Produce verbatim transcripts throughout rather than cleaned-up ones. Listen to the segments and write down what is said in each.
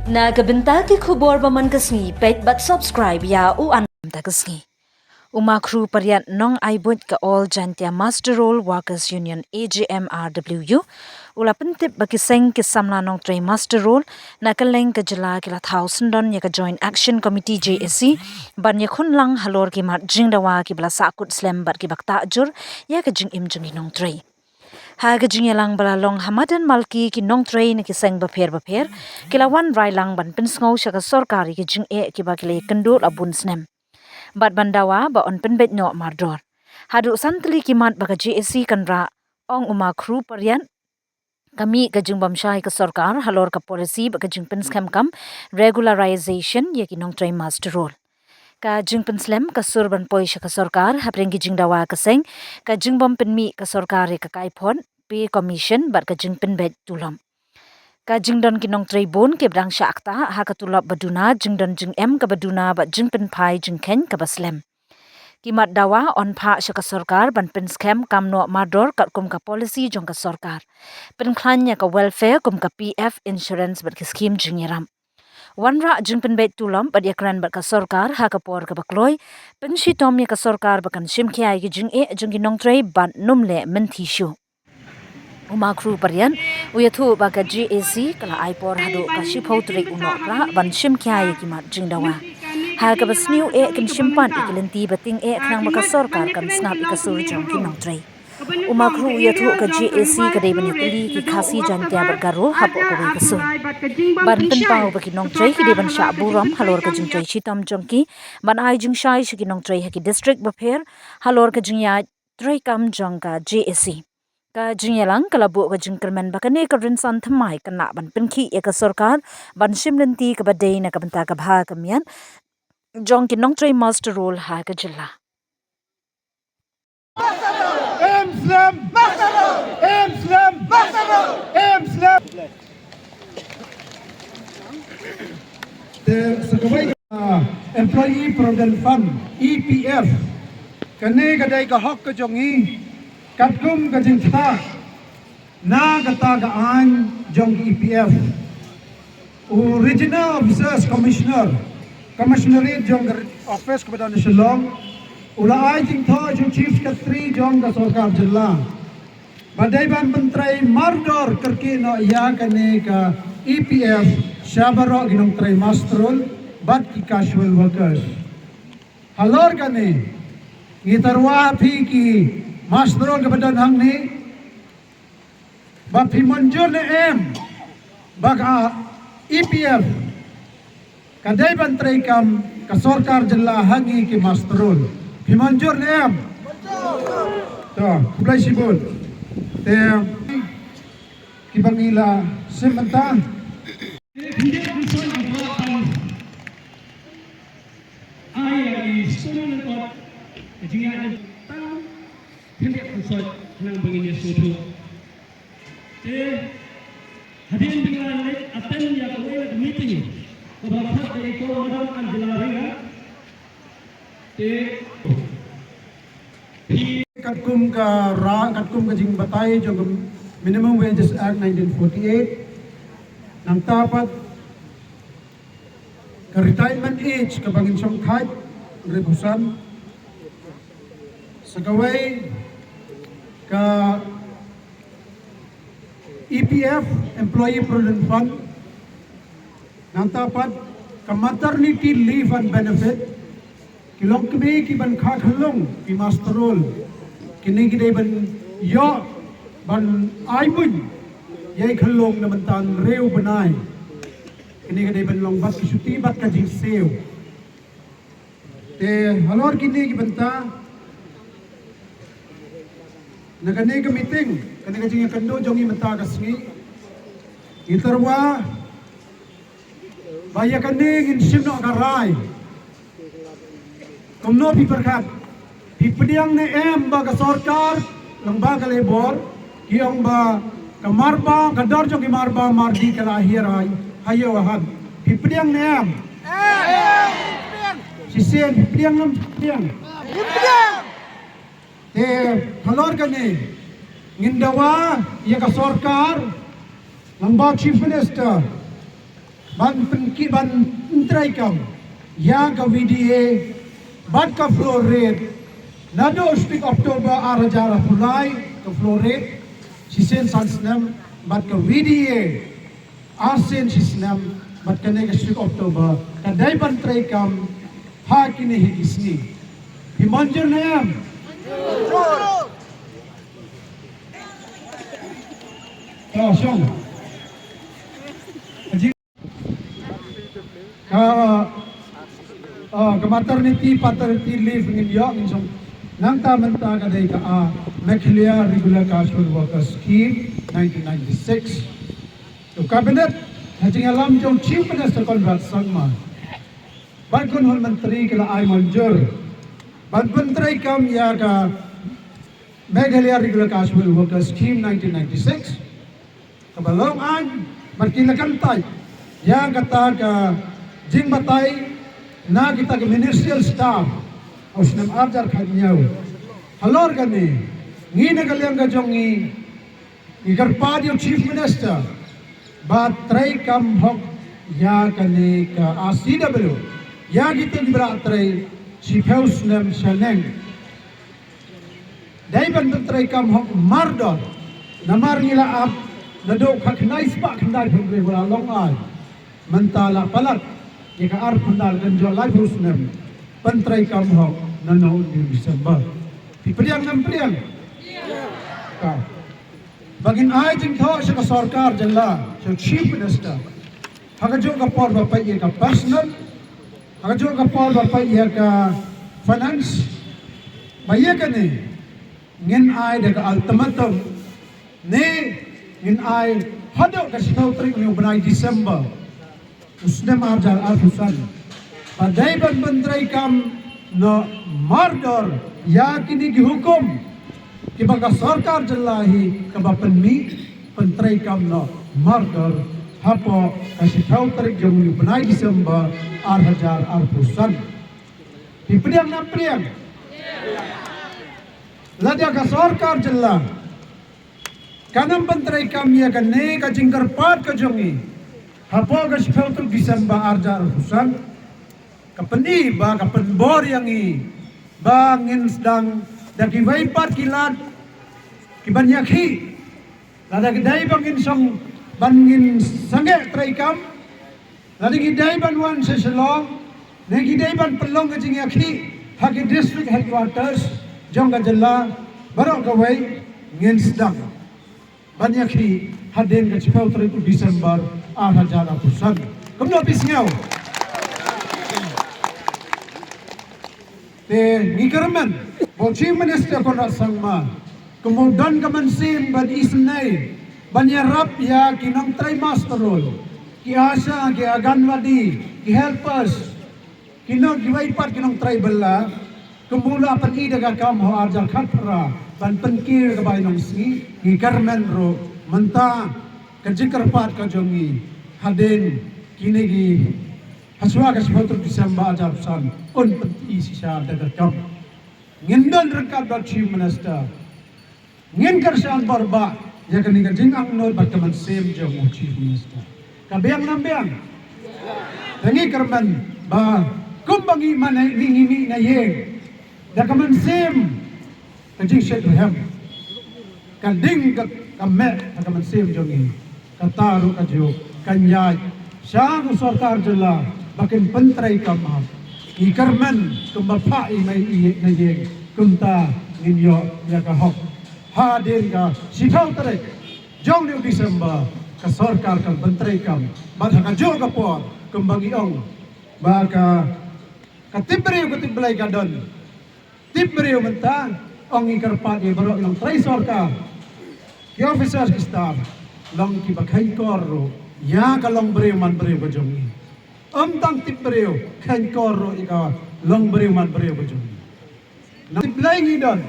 Na ka bynta ki khubor ba man ka sngi, peit bad subscribe ïa u An. Bynta ka sngi. U Makhru Pariat Nongaibud ka All Jaintia Muster Roll Workers Union, A J M R W U, u la pyntip ba ki seng ki samla nongtrei muster roll na kylleng ka jylla ki la thaw syndon ïa ka Joint Action Committee, J A C, ban ïakhun lang halor ki mat jingdawa kiba la sahkut slem bad kiba ktah jur ïa ka jingim jong ki nongtrei. Ha ka jingïalang ba la long ha madan Malki, ki nongtrei na ki seng bapher bapher ki la wanrah lang ban pynsngew sha ka sorkar ïa ki jingeh kiba ki la ïakynduh la bun snem bad ban dawa ba yn pynbeit noh mardor. Haduh san tylli ki mat ba ka J A C kan rah, ong u Makhru Pariat, ka mih ka jingbymshai ka sorkar halor ka policy bad ka jingpynskhem kam regularization ïa ki nongtrei muster roll. Ka jingpynslem ka sur ban poi sha ka sorkar hapdeng ki jingdawa ka seng, ka jingbym pynmih ka sorkar ïa ka kaiphod, pay commission bad ka jingpynbeit tulop. Ka jingdon ki nongtrei bun kiba dang shah ktah ha ka tulop ba duna, jingdon jingem kaba duna bad jingpynphai jingkheiñ kaba slem. Ki mat dawa yn phah sha ka sorkar ban pynskhem kam noh mardor katkum ka policy jong ka sorkar. Pynkhlaiñ ïa ka welfare kum ka P F insurance bad ki skim jingïarap. Wanrah jingpynbeit tulop bad ïakren bad ka sorkar ha ka por kaba kloi. Pynshitom ïa ka sorkar ba kan shim khia ïa ki jingeh jong ki nongtrei bad nym leh mynthi shuh. U Makhru Pariat u ïathuh ba ka J A C ka la ai por haduh ka shiphew tarik u Nohprah ban shim khia ïa ki mat jingdawa. Ha kaba sniew eh kin shim pat ïa ki lynti ba tyngeh khnang ba ka sorkar kan sngap ïa ka sur jong ki nongtrei. U Makhru u ïathuh ka J A C ka dei ban ïatylli ki Khasi, Jaiñtia bad Garo hapoh kawei ka sur. Ban pynpaw ba ki nongtrei ki dei ban shah burom halor ka jingtrei shitom jong ki, ban ai jingshai sha ki nongtrei ha ki district bapher halor ka jingïaid treikam jong ka J A C. Ka jingïalang ka la buh ka jingkyrmen ba kane ka rynsan thymmai kan lah ban pynkhih ïa ka sorkar ban shim lynti kaba dei na ka bynta ka bha ka miat jong ki nongtrei muster roll ha ka jylla. Em slem! Em slem! Em slem! Te sa kawei ka Employee Provident Fund, E P F. Kane ka dei ka hok ka jong ngi katkum ka jingktah na kata ka aiñ jong ka E P F. U Regional Officers Commissioner, Commissioner jong ka office kaba don ha Shillong, u la ai jingthoh sha u Chief Secretary jong ka sorkar jylla ba dei ban pyntrei mardor kyrkieh noh ïa kane ka E P F sha baroh ki nongtrei muster roll bad ki casual workers. Halor kane, ngi tyrwa phi ki muster roll kaba don hangne, ba phi mynjur ne em ba ka E P F ka dei ban treikam ka sorkar jylla ha ngi ki muster roll? Phi mynjur ne em? To, khublei shibun. Te kiba ngi la shim mynta. Ai, ai, sum kot, jingïaid tang, khyndiat khynsoit, khnang ba ngin ïa sngewthuh. Te hadien ba ngi la leit attend ïa kawei ka meeting kaba khot da i Kong Madam Angela Rynga. Te phi katkum ka ra, katkum ka jingbatai jong ka Minimum Wages Act nineteen forty-eight. Nangta pat ka retirement age kaba ngin shongthait, hynriewphew san. Sa kawei ka E P F, Employee Provident Fund. Nangta pat ka maternity leave and benefit. Ki longkmie kiban kha khyllung, ki muster roll, kine ki dei ban ïoh ban ai buiñ ïa i khyllung na bynta hynriew bnai. Kine ki dei ban long bad ki shuti bad ka jingsiew. Te halor kine ki bynta, na kane ka meeting, kane ka jingïakynduh jong ngi mynta ka sngi, ngi tyrwa ba ïa kane ngin shim noh ka rai. Kumno phi pyrkhat? Phi pdiang ne em ba ka sorkar lyngba ka Labor ki ong ba ka marbam, ka dor jong ki marbam mardi ka la hiar ha ïew ha hat? Phi pdiang ne em? Shisien phi pdiang ne em? Pdiang. Te halor kane ngin dawa ïa ka sorkar, lyngba Chief Minister, ban pynki ban treikam ïa ka V D A bad ka floor rate naduh shi tarik October ar hajar arphew lai, ka floor rate shisien san snem bad ka V D A arsien shisnem bad kane ka shi tarik October ka dei ban treikam ha kine hi ki sngi. Phi mynjur ne em? Ka shong. Ka, ah, ka maternity, paternity leave ngin ïoh ngin shong. Nangta mynta ka dei ka, ah, Meghalaya Regular Casual Worker Scheme nineteen ninety-six. To Cabinet, ha jingïalam jong Chief Minister Conrad Sangma bad Cabinet Myntri ki la ai mynjur ban pyntreikam ïa ka Meghalaya Regular Casual Worker Scheme nineteen ninety-six. Kaba long ain bad ki la kyntait ïa kata ka jingbatai na kita ki ministerial staff ha u snem ar hajar khathynñiew. Halor kane, ngi na ka liang ka jong ngi, ngi kyrpad ïa u Chief Minister ba treikam hok ïa kane ka R C W ïa kita kiba la trei shiphew snem shaneng. Dei ban pyntreikam hok mardor. Namar ngi la ap naduh khatkhyndai spah khyndai phew hynriew ba la long ain. Mynta la palat ïa ka ar phew khyndai, kan jot laiphew snem. Pyntreikam hok naduh u December. Phi pdiang ne ym pdiang? Ka. Ba ngin ai jingthoh sha ka sorkar jylla, sha u Chief Minister, ha kajuh ka por ba peit ïa ka personnel, ha kajuh ka por ba peit ïa ka finance, ba ïa kane ngin ai da ka ultimatum ne ngin ai haduh ka shiphew tarik u bnai December u snem ar hajar arphew san. Ba dei ban pyntreikam noh mardor ïa kine ki hukum kiba ka sorkar jylla hi kaba pynmih, pyntreikam noh mardor hapoh ka shiphew tarik jong u bnai December ar hajar arphew san. Phi pdiang ne ym pdiang? Lada ka sorkar jylla kan ym pyntreikam ïa kane ka jingkyrpad ka jong ngi hapoh ka shiphew tarik December ar hajar arphew san, ka pyni ba ka pynbor ïa ngi ba ngin sdang da kiwei pat ki lad kiban ïakhih. Lada ki dei ba ngin shong ban ngin sangeh treikam, lada ki dei ban wan sha Shillong, ne ki dei ban pynlong ka jingïakhih ha ki district headquarters jong ka jylla baroh kawei, ngin sdang ban ïakhih hadien ka shiphew tarik u December ar hajar arphew san. Kumno phi sngew? Te ngi kyrmen ba u Chief Minister Conrad Sangma kum u don ka mynsiem ban isynei ban ïarap ïa ki nongtrei muster roll, ki ASHA, ki Anganwadi, ki helpers, ki nong, kiwei pat ki nongtrei bylla, kum u la pyni da ka kam ha u ar hajar khatphra ban pynkiew ïa ka bai nongsngi. Ngi kyrmen ruh mynta ka jingkyrpad ka jong ngi hadien kine ki, hashwa ka shiphew tarik December ar hajar arphew san, un pyni shisha da ka kam. Ngin don ryngkat bad Chief Minister. Ngin kyrshan bor bha ïa kane ka jingangnud bad ka mynsiem jong u Chief Minister. Ka biang ne ym biang? Te ngi kyrmen ba kumba ngi mane, ngi, ngi mih na ïing da ka mynsiem ka jingshitrhem, ka ding ka, ka meh ha ka mynsiem jong ngi. Kata ruh kajuh kan ïaid sha ka sorkar jylla ba kin pyntreikam hok. Ngi kyrmen kumba phah i mei i na ïing, kumta ngin ïoh ïa ka hok. Hadien ka shiphew tarik jong u December ka sorkar kan pyntreikam. Bad ha kajuh ka por kumba ngi ong ba ka, ka tip briew ka tip Blei ka don. Tip briew mynta, ong ngi kyrpad ïa baroh ki nongtrei sorkar, ki officers, ki staff, long kiba kheiñkor ruh ïa ka longbriew manbriew ka jong ngi. Ym tang tip briew, kheiñkor ruh ïa ka longbriew manbriew ka jong ngi. Nang tip Blei ngi don,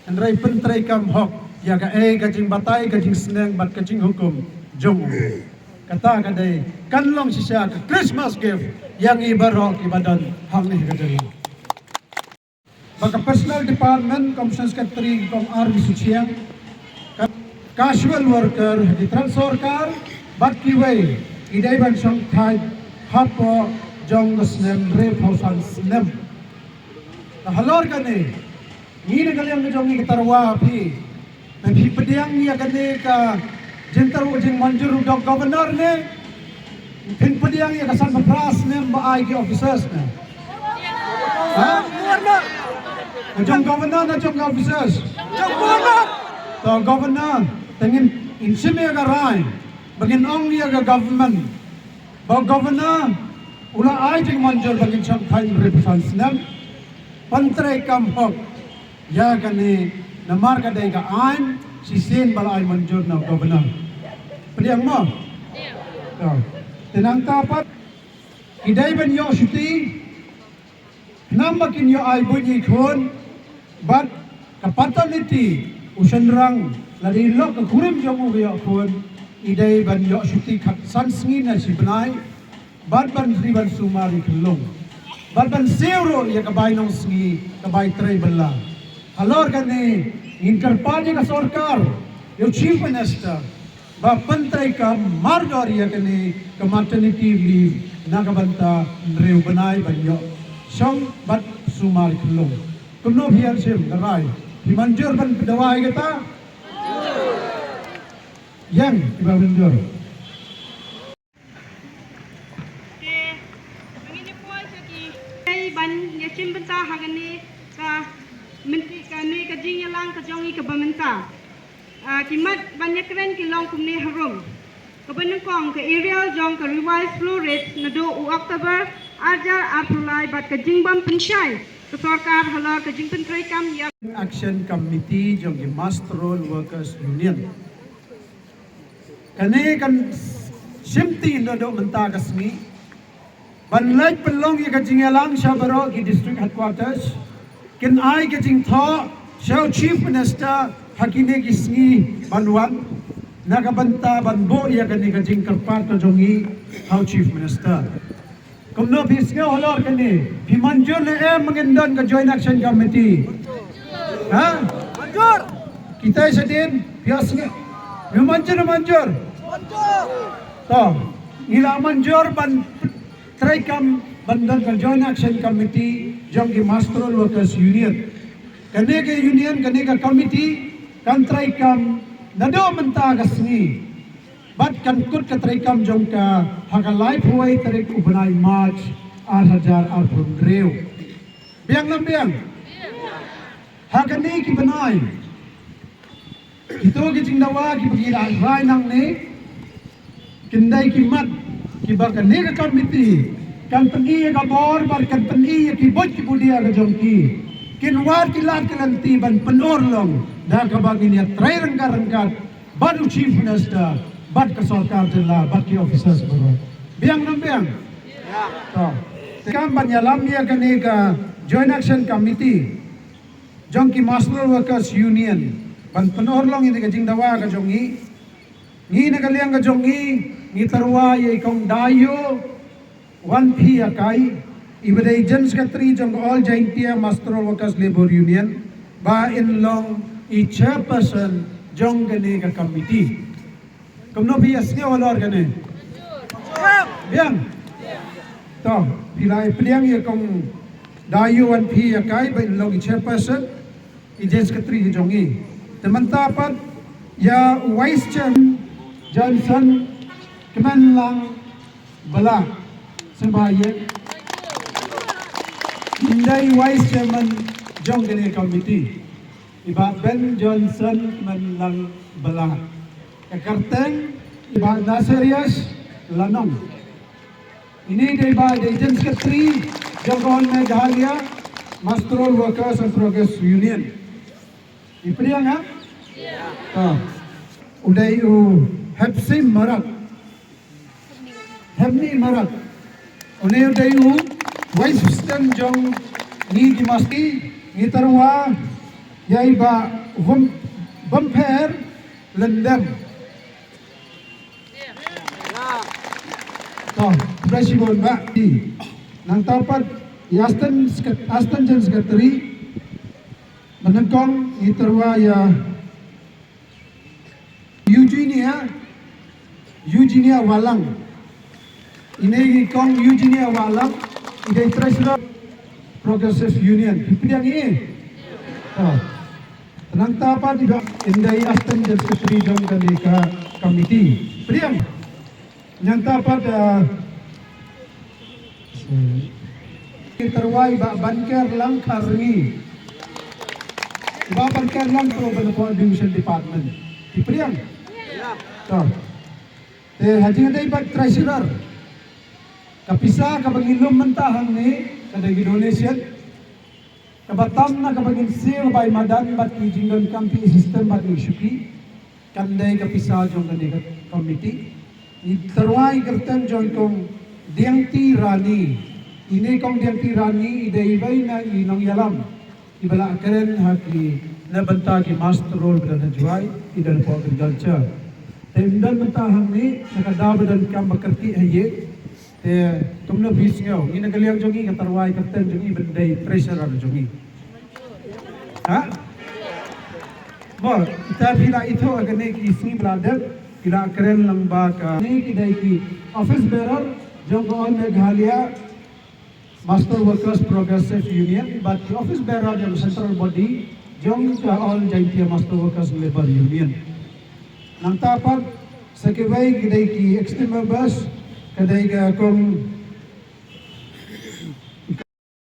hynrei pyntreikam hok ïa kaei ka jingbatai, ka jingsneng bad ka jinghukum jong u. Kata ka dei kan long shisha ka Christmas gift ïa ngi baroh kiba don hangne ha ka jylla. Ba ka Personnel Department, Commissioner Secretary, Kong R V Suchiang, ka casual worker ha ki tnat sorkar bad kiwei Ki dei ban shongthait hapoh jong ka snem hynriewphew san snem. Te halor kane, ngi na ka liang ka jong ngi ka tyrwa ha phi, ba phi pdiang ïa kane ka jingtyrwa jingmynjur u dong governor ne, phin pdiang ïa ka sanphew phra snem ba ai ki officers ne? Ha? Ka jong governor ne jong ka officers? To governor, te ngin, ngin shim ïa ka rai ba ngin ong ïa ka government ba governor u la ai jingmynjur ba ngin shongthait hynriewphew san snem. Pyntreikam hok ïa kane namar ka dei ka aiñ, shisien ba la ai mynjur na u governor. Pdiang mo? To. Te nangta pat ki dei ban ïoh shuti khnang ba kin ïoh ai buit ïa i khun, bad ka paternity, u shynrang lada i lok ka kurim jong u ba ïoh khun, i dei ban ïoh shuti khatsan sngi na shi bnai, bad ban ri ban sumar ïa i khyllung, bad ban siew ruh ïa ka bai nongsngi, ka bai trei bylla. Halor kane ngin kyrpad ïa ka sorkar, ïa u Chief Minister, ba pyntreikam mardor ïa kane ka maternity leave na ka bynta hynriew bnai ban ïoh shong bad sumar khyllung. Kumno phi ïa shim ka rai? Phi mynjur ban dawa ïa kata? Ïeng, kiba mynjur. Te, ngin ïa poi sha ki. Te ban ïa shim bynta ha kane ka mynta, kane ka jingïalang ka jong ngi kaba mynta. Ah, ki mat ban ïakren ki long kumne harum. Kaba nyngkong, ka arrears jong ka revised floor rates naduh u October arhajar arphew lai bad ka jingbym pynshai ka sorkar halor ka jingpyntreikam ïa Action Committee jong ki Master Roll Workers Union. Kane kan shimti naduh mynta ka sngi ban leit pynlong ïa ka jingïalang sha baroh ki district headquarters, kin ai ka jingthoh sha u Chief Minister ha kine ki sngi ban wan, na ka bynta ban buh ïa kane ka jingkyrpad ka jong ngi ha u Chief Minister. Kumno phi sngew halor kane? Phi mynjur ne em ba ngin don ka Joint Action Committee? Ha? Mynjur. Kita shadien phi sngew? Phi mynjur, mynjur? Mynjur. To, ngi la mynjur ban treikam ban don ka Joint Action Committee jong ki Master Roll Workers Union. Kane ka union, kane ka committee kan treikam naduh mynta ka sngi. Bad kan kut ka treikam jong ka ha ka laiphew wei tarik u bnai March arhajar arphew hynriew. Biang ne ym biang? Ha kane ki bnai, kito ki jingdawa kiba ngi la rai nangne, kin dei ki mat kiba kane ka committee kan pyni ïa ka bor bad kan pyni ïa ki buit ki budia ka jong ki. Kin wad ki lad ki lynti ban pynurlong da kaba ngin ïatrei ryngkat ryngkat bad u Chief Minister, bad ka sorkar jylla, bad ki officers baroh. Biang ne ym biang? To. Te kam ban ïalam ïa kane ka Joint Action Committee jong ki Master Workers Union ban pynurlong ïa ka jingdawa ka jong ngi. Ngi na ka liang ka jong ngi, ngi tyrwa ïa i Kong Dayo Wanphi Akai, iba dei General Secretary jong ka All Jaintia Master Roll Workers Labour Union, ba in long i chairperson jong kane ka committee. Kumno phi ïa sngew halor kane? Biang. To, phi la ïa pdiang ïa Kong Dayo Wanphi Akai ba in long i chairperson, i General Secretary ka jong ngi. Te mynta pat ïa u Vice Chairman Johnson Kmenlang Bala. Sngewbha ïa. In dei Vice Chairman jong kane ka committee, i Bah Ben Johnson Kmenlang Bala. Ka kyrteng i Bah Naserius Lanong. Ine i dei i Bah, i dei General Secretary jong ka All Meghalaya Master Roll Workers and Progress Union. I pdiang ha? Ah. U dei u Hepsim Marak. Hepni Marak. Une u dei u Vice President jong ngi ki masti, ngi tyrwa ïa i Bah Bym-, Bympher Lyndem. To, khublei shibun Bah. Nangta pat i Assistant Secret-, Assistant General Secretary, ba nyngkong ngi tyrwa ïa Eugenia, Eugenia Walang. Ine i Kong Eugenia Wahlang, i dei treasurer Progressive Union. Pdiang i. Oh. Nangta pat i dei, i dei assistant secretary jong kane ka committee. Pdiang. Nangta pat, ah, i Tyrwa i Bah Bankerlang Kharngi. I Bah Bankerlang, pro ban ko division department. Pdiang. To. Te ha jingïadei bad treasurer, ka pisa kaba ngi lum mynta hangne, ka dei ki donation, kaba tam na kaba ngin siew bai madan bad ki jingdonkam ki system bad ki shuki, kan dei ka pisa jong kane ka committee. I Tyrwa i kyrteng jong i Kong Diangti Rani. Ine i Kong Diangti Rani i dei iwei na i nongïalam iba la kren ha ki, na bynta ki muster roll ba don ha Jowai, i don hapoh agriculture. Te ym don mynta hangne, na ka daw ba donkam ba kyrkieh ha ïing. Te kumno phi sngew, ngi na ka liang jong ngi, ka Tyrwa i kyrteng jong ngi ban dei treasurer jong ngi. Ha? Mo, ita phi la ithuh ha kane ki sngi ba la dep, ki la kren lang ba kane ki dei ki office bearer jong ka All Meghalaya Muster Workers Progressive Union, bad ki office bearer jong central body jong ka All Jaintia Muster Workers Labour Union. Nangta pat sa kiwei ki dei ki executive members, ka dei ka Kong